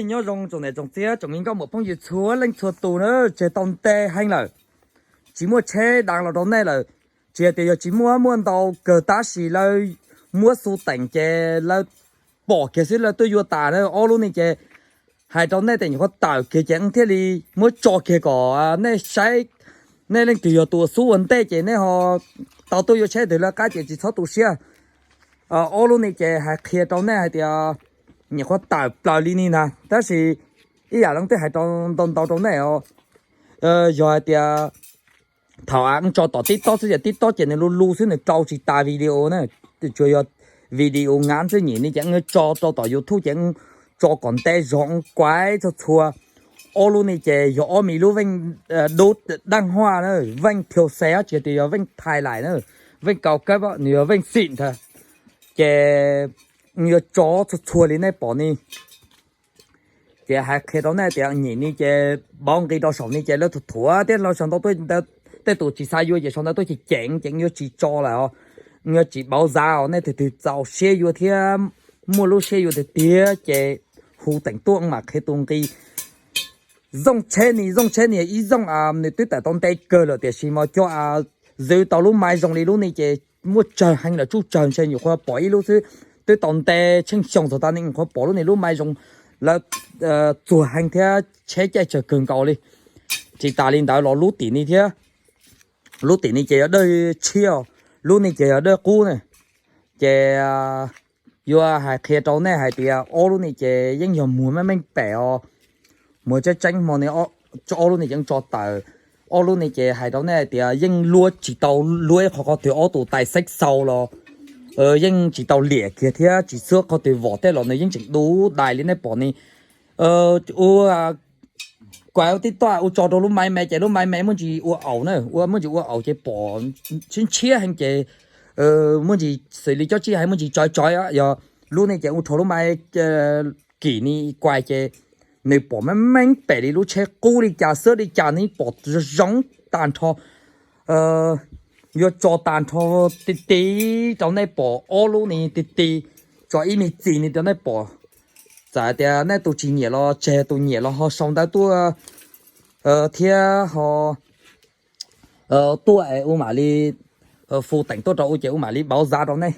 Nyob zoo tsoom niam tsoom txiv tsoom me nkauj muam phooj ywg txhua leej txhua tus na, tseg tau ntev heev lawm, tsis muaj tsheb deev los rau nej lawm. Tsis hais tias yog tsis muaj, muaj ntau kawg tab sis lawv muab xu teem ces lawv pom kiag xwb lawv tuaj yuav tas na. Ob lub ne ces hais rau nej tias nyuam qhuav tawm kiag ces wb thiaj li muab tso kiag kom nej saib, nej leej twg yog tus ua xub ua ntej ces nej ho tau tuaj yuav tsheb twg lawv qab ces tsis txhob tu siab. Ob lub ne ces hais qhia rau nej hais tias nyuam qhuav tawm plaws li ni ntag, tab sis ib yam li twb hais rau ntau ntau rau nej os, yog hais tias thaum wb tso tom TikTok xwb ces TikTok ces nws lu lu xwb, nws rau tsis tas video na. Tsuas yog video ngắn xwb, nyim ne ces wb yuav tso rau tom YouTube ces wb tso kom ntev zog, wb kuaib txhua txhua. Ob lub ne ces yog ob me lub veej dub daj huaj na, veej thiau xe, tsis tias yog veej thais lais na, veej kaus kab, nws yog veej xim ntag. Ces wb yuav tso txhua txhua li nej pom ni. Ces hais qhia rau nej tias nyim ni ces pauv nqi rau saum ni ces lawv thuam thiab, lawv sau ntawv tuaj, tej tus tsis xav yuav ces sau ntawv tuaj ces cem ces wb yuav tsis tso lawm os. Wb yuav tsis pauv zab os, nej tus twg txaus siab yuav thiab muaj lub siab yuav tiag tiag ces hu teem tuaj wb mam qhia tus nqi. Zooj tsheb ni, zooj tsheb ni ib zooj nws twb tawm tau ntev kawg lawm tiam sis mas cov zwv tau lub maiv zoo li lub ne ces muaj tsawg heev lawm, tsuj tsawg ntshe nyuam qhuav pom ib lub xwb, twb tau ntev tsheej xyoo txog tas ne nyuam qhuav pom lub ne lub maiv zoo, lawv txuag heev thiab tsheb caij tsawg kawg nkaus li. Tsis tas li ntawd los lub tim ni thiab, lub tim ni ces yog dawj tshiab, lub ne ces yog dawj qub na. Ces yuav hais qhia rau nej hais tias ob lub ne ces yeej yog muag meej meej pem os. Muag tseeb tseeb hmo ne, ob lub ne ces tso tawm, ob lub ne ces hais rau nej hais tias yeej luab tsis tau, luab ib qho qhov twg ob tug tais xeeb xau los yeej tsis tau liam kiag thiab tsis xwb, qhov twg vom tej los nws yeej tseem dub dais li nej pom ni. Ua kuav ua tib toj ua tso rau lub maiv me ces lub maiv me muaj ntsis ua aum na, ua muaj ntsis ua aum ces pom tshiab ntshiab heev ces muaj ntsis xws li cov tsij hais muaj ntsis tsov tsov. Yog lub ne ces ua rau lub maiv kim ni kuav ces nws pom meej meej pem li lub tsheb qub li cas xwb li cas ne, pom zoo tag nrho. Yuav tso tag nrho ti ti rau nej pom ob lub ni ti ti, tso ib me txis ni rau nej pom. Txawm tias nej tus tsis nyiam los tseg, tus nyiam los ho sau ntawv tuaj thiab ho tuaj es ua mam li hu teem tuaj rau ua ces ua mam li pauv zab rau nej.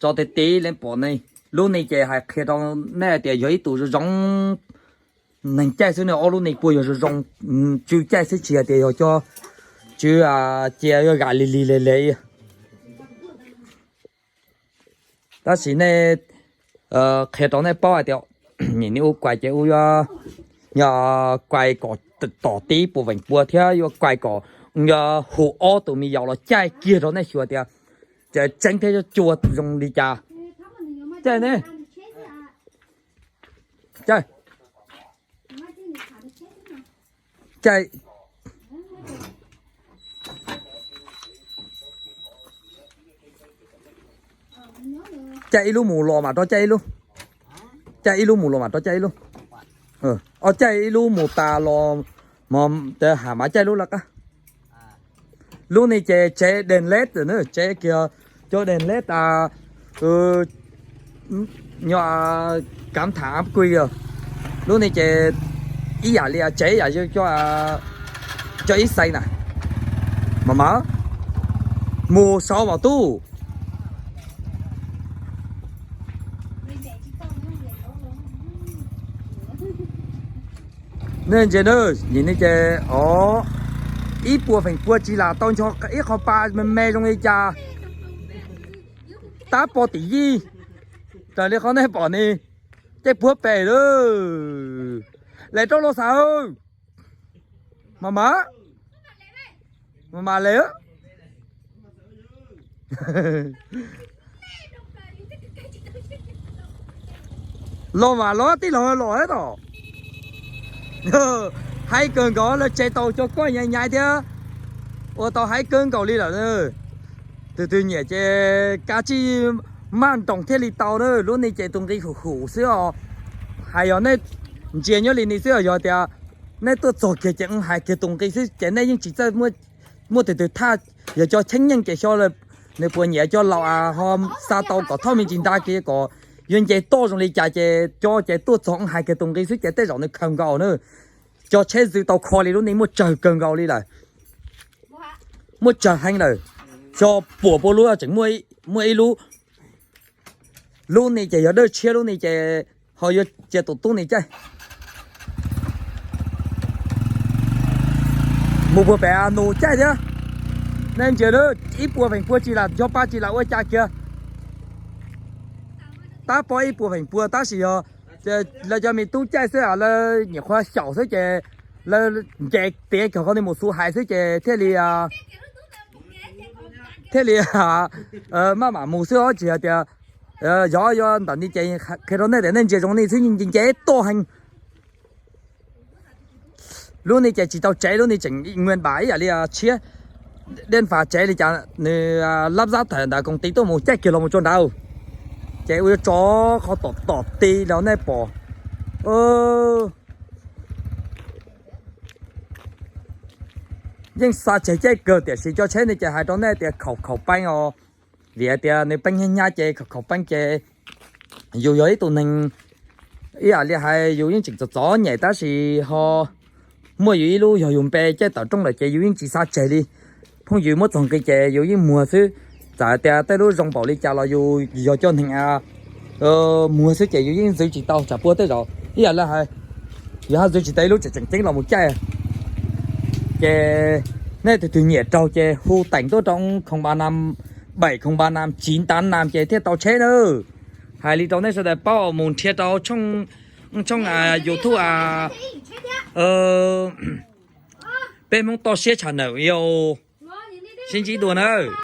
Tso ti ti li pom ne, lub ne ces hais qhia rau nej tias yog ib tus zoo zoo neeg caij xwb ne, ob lub ne puas yog zoo zoo tsw caij xwb tsis hais tias yog cov tsw cia yog gam lig lig leg leg. Tab sis nej qhia rau nej paub hais tias nyim ni ua kuais ces ua, yog kuais kom tom tib puas veem pua thiab yuav kuais kom, yog hu ob tus me yaus los caij kiag rau nej xyuas tias tseeb thiab cua zoo li cas. Caij ne, caij, caij, caij ib lub mus los mam rov caij ib lub, caij ib lub mus los mam rov caij ib lub. Ob caij ib lub mus tas los, mas has mam caij lub lawv qab. Lub ne ces tsev dees led na, tsev kiag cov dees led, nyob kav tham ab kui. Lub ne ces ib yam li tsev ib yam cov ib xees na, mas mas mus sau mas tub. Nej ntsia na, nim no ces o, ib puas feem pua tsis lam tau ncho ib qho pa me me zoo li cas. Tab pov tim yij raws li qhov nej pom ni, caij puag pem lawm. Lawv rau los xav mas mas mas mas lawm. Los mas los tij laug los tom. Haib kawg nkaus, lawv tsev tau cov koj nyaiv nyaiv thiab, ua tau haib kawg nkaus li lawm. Tus twg nyiam ces kav tsij maj nroos thiaj li tau na. Lub ne ces tus nqi hum hum xwb os. Hais yog nej ntsia nyob li ni xwb os, yog tias nej tuaj txog kiag ces hais kiag tus nqi xwb ces nej yeej tsis txawj muaj tus twg thaj. Yog cov cheeb nyeej ces xyov nws puas nyiam cov laus ho xa tau kom thauj me ntsis nta kiag kom yuav nce toj zoo li cas ces cov ces tuaj txog hais kiag tus nqi xwb ces tej zaum nws khaws nkaus na. Cov tsheb ntxwv tau kho li lub neej muaj tsawg kawg nkaus li lawm, muaj tsawg heev lawm. Xyov puas pua lub tseem muaj ib lub. Lub ne ces yog dawb tshiab, lub ne ces ho yuav cia tus tub ne caij mus puag pem nus caij thiab. Nej ntsia lawm, ib puas feem pua tsis lam ncho pa tsis lam ua cas kiag. Tab pob ib puas feem pua tab sis yog lawv cov me tub caij xwb, lawv nyuam qhuav xyaum xwb ces lawv nce tiav kiag qhov ntawd mus xu hais xwb ces thiaj li thiaj li maj mam mus xwb os, tsis hais tias yog yuav ntawm ni ces qhia rau nej tias nej ntsia zoo ni xwb, nce nce toj heev. Lub ni ces tsis tau tsev, lub ni tseem nqua npam ib yam li tshiab, dej fas tsev li cas nws lab zab thawm ntawd koom tiv tuaj mus caij kiag los mus tsuas nrad, ces ua yuav tso qhov tom tom ti los nej pom. Yeej xa tseg caij kawg tiam sis cov tsheb ne ces hais rau nej tias khaum khaum peeb os, vim hais tias nws peeb hnyav hnyav ces khaum khaum peeb ces yus yog ib tug neeg ib yam li hais yus yeej tseem txom txom nyem tab sis ho muaj yus ib lub yog yus npe caij tawm rooj lawm ces yus yeej tsis xa tseg li. Phooj ywg muab txog nqi ces yus yeej muag xwb, txawm tias tej lub zoo npaum li cas los yus yog cov neeg muag xwb ces yus yeej ntxwv tsis tau tsam puag tej zaum ib yam li hais yus ho ntxwv tsis tau ib lub tseem tseem ceeb los mus caij. Ces nej tus twg nyiam raug ces hu teem tuaj rau không ba năm bảy không ba năm chín tám năm ces thiaj tau tsheb na. Hais li rau nej sawv daws paub, mus nrhiav rau tshooj YouTube Peb Hmoob Toj Siab channel os. Sib ntsib dua na.